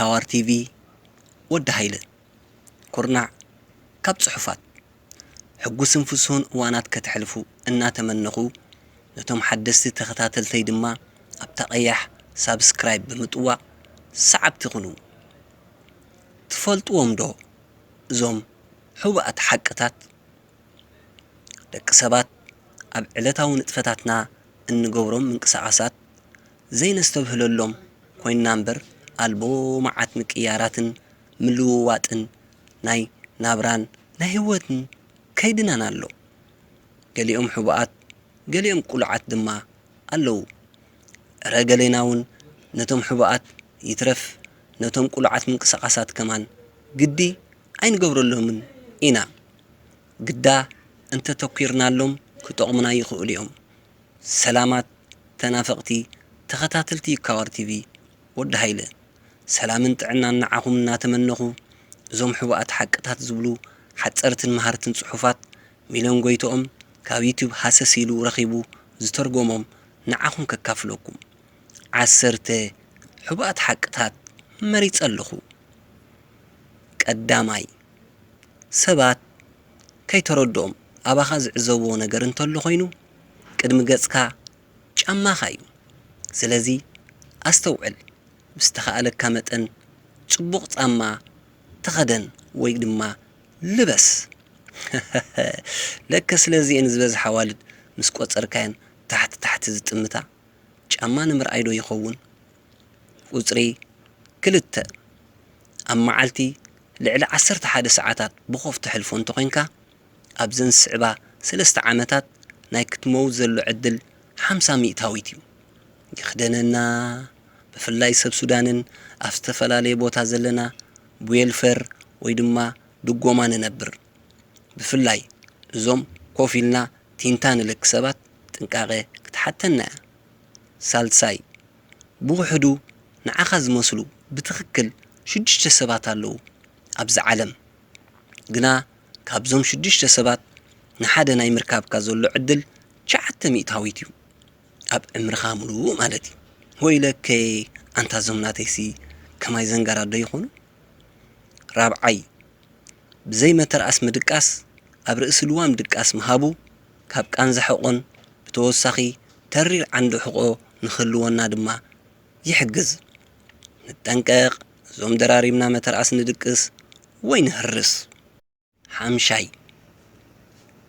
ኣዋር ቲቪ ወዲ ሃይለ። ኩርናዕ ካብ ጽሑፋት። ሕጉስን ፍስሁን እዋናት ከተሕልፉ እናተመነኹ፣ ነቶም ሓደስቲ ተኸታተልተይ ድማ ኣብታ ቀያሕ ሳብስክራይብ ብምጥዋቕ ሰዓብቲ ኩኑ። ትፈልጥዎም ዶ እዞም ሕቡኣት ሓቅታት? ደቂ ሰባት ኣብ ዕለታዊ ንጥፈታትና እንገብሮም ምንቅስቓሳት ዘይነስተብህለሎም ኮይንና እምበር፣ ኣልቦ መዓት ምቅያራትን ምልውዋጥን ናይ ናብራን ናይ ህይወትን ከይድናን ኣሎ። ገሊኦም ሕቡኣት፣ ገሊኦም ቅሉዓት ድማ ኣለዉ። እረ ገሌና እውን ነቶም ሕቡኣት ይትረፍ ነቶም ቅሉዓት ምንቅስቓሳት ከማን ግዲ ኣይንገብረሎምን ኢና። ግዳ እንተተኲርናሎም ክጠቕሙና ይኽእሉ እዮም። ሰላማት ተናፈቕቲ ተኸታተልቲ ይካዋር ቲቪ ወዲ ሃይለ። ሰላምን ጥዕናን ንዓኹም እናተመነኹ፣ እዞም ሕቡኣት ሓቅታት ዝብሉ ሓጸርትን መሃርትን ጽሑፋት ሚልዮን ጎይትኦም ካብ ዩቱብ ሃሰስ ኢሉ ረኺቡ ዝተርጎሞም ንዓኹም ከካፍለኩም። ዓሰርተ ሕቡኣት ሓቅታት መሪጸ ኣለኹ። ቀዳማይ፣ ሰባት ከይተረድኦም ኣባኻ ዝዕዘብዎ ነገር እንተሎ ኮይኑ፣ ቅድሚ ገጽካ ጫማኻ እዩ። ስለዚ ኣስተውዕል። ብዝተኻእለካ መጠን ጽቡቕ ጻማ ተኸደን ወይ ድማ ልበስ። ለከ ስለዚኤን ዝበዝሓ ኣዋልድ ምስ ቆጸርካየን ታሕቲ ታሕቲ ዝጥምታ። ጫማ ንምርኣይ ዶ ይኸውን? ቁጽሪ ክልተ፣ ኣብ መዓልቲ ልዕሊ ዓሰርተ ሓደ ሰዓታት ብኾፍ ተሕልፎ እንተኾይንካ፣ ኣብዘን ዝስዕባ ሰለስተ ዓመታት ናይ ክትመውት ዘሎ ዕድል ሓምሳ ሚእታዊት እዩ። ይኽደነና፣ ብፍላይ ሰብ ሱዳንን ኣብ ዝተፈላለየ ቦታ ዘለና ብዌልፈር ወይ ድማ ድጎማ ንነብር። ብፍላይ እዞም ኮፍ ኢልና ቲንታ ንልክ ሰባት ጥንቃቐ ክትሓተና እያ። ሳልሳይ፣ ብውሕዱ ንዓኻ ዝመስሉ ብትኽክል ሽዱሽተ ሰባት ኣለዉ ኣብዚ ዓለም። ግና ካብዞም ሽዱሽተ ሰባት ንሓደ ናይ ምርካብካ ዘሎ ዕድል ትሽዓተ ሚእታዊት እዩ። ኣብ ዕምርኻ ምሉእ ማለት እዩ። ወይለከይ ኣንታ እዞም ናተይሲ ከማይ ዘንጋራት ዶ ይኾኑ? ራብዓይ፣ ብዘይ መተርኣስ ምድቃስ ኣብ ርእሲ ልዋም ድቃስ ምሃቡ ካብ ቃንዛ ሕቖን ብተወሳኺ ተሪር ዓንዲ ሕቖ ንኽህልወና ድማ ይሕግዝ። ንጠንቀቕ፣ እዞም ደራሪብና መተርኣስ ንድቅስ ወይ ንህርስ። ሓምሻይ፣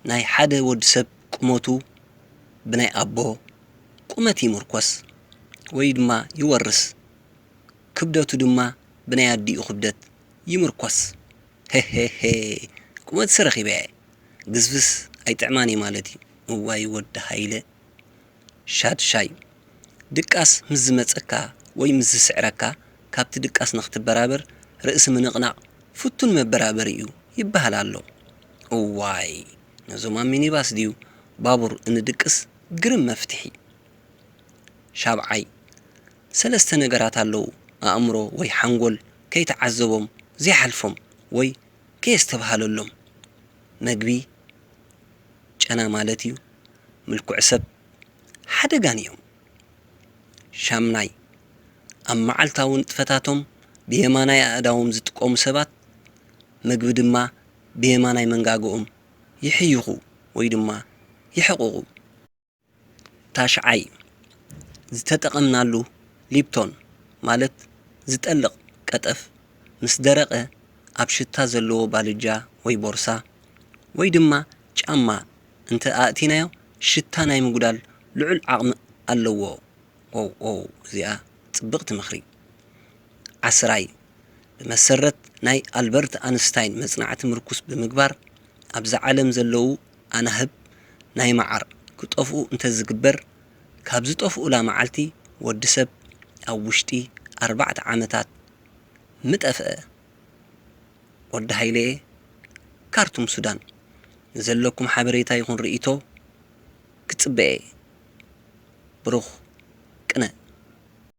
ናይ ሓደ ወዲ ሰብ ቁመቱ ብናይ ኣቦ ቁመት ይምርኮስ ወይ ድማ ይወርስ። ክብደቱ ድማ ብናይ ኣዲኡ ክብደት ይምርኮስ። ሄሄሄ፣ ቁመትሲ ረኺበ እየ፣ ግዝፍስ ኣይጥዕማን እዩ ማለት እዩ። እዋይ ወዲ ሃይለ። ሻድሻይ፣ ድቃስ ምስ ዝመጸካ ወይ ምስ ዝስዕረካ፣ ካብቲ ድቃስ ንኽትበራበር ርእሲ ምንቕናቕ ፍቱን መበራበሪ እዩ ይበሃል ኣሎ። እዋይ፣ ነዞም ኣብ ሚኒባስ ድዩ ባቡር እንድቅስ ግርም መፍትሒ። ሻብዓይ፣ ሰለስተ ነገራት ኣለዉ ኣእምሮ ወይ ሓንጎል ከይተዓዘቦም ዘይሓልፎም ወይ ከየስተብሃለሎም። መግቢ፣ ጨና ማለት እዩ፣ ምልኩዕ ሰብ፣ ሓደጋን እዮም። ሻምናይ፣ ኣብ መዓልታዊ ንጥፈታቶም ብየማናይ ኣእዳዎም ዝጥቀሙ ሰባት፣ መግቢ ድማ ብየማናይ መንጋግኦም ይሕይኹ ወይ ድማ ይሕቕቑ። ታሽዓይ፣ ዝተጠቐምናሉ ሊፕቶን ማለት ዝጠልቕ ቀጠፍ ምስ ደረቐ ኣብ ሽታ ዘለዎ ባልጃ ወይ ቦርሳ ወይ ድማ ጫማ እንተ ኣእቲናዮ ሽታ ናይ ምጉዳል ልዑል ዓቕሚ ኣለዎ። ኦው ኦው፣ እዚኣ ጽብቕቲ ምኽሪ። ዓስራይ፣ ብመሰረት ናይ ኣልበርት ኣንስታይን መጽናዕቲ ምርኩስ ብምግባር፣ ኣብዛ ዓለም ዘለዉ ኣናህብ ናይ መዓር ክጠፍኡ እንተዝግበር፣ ካብ ዝጠፍኡላ መዓልቲ ወዲ ሰብ ኣብ ውሽጢ ኣርባዕተ ዓመታት ምጠፍአ። ወዲ ሃይለየ፣ ካርቱም ሱዳን። ንዘለኩም ሓበሬታ ይኹን ርእይቶ ክጽበ እየ። ብሩኽ ቅነ።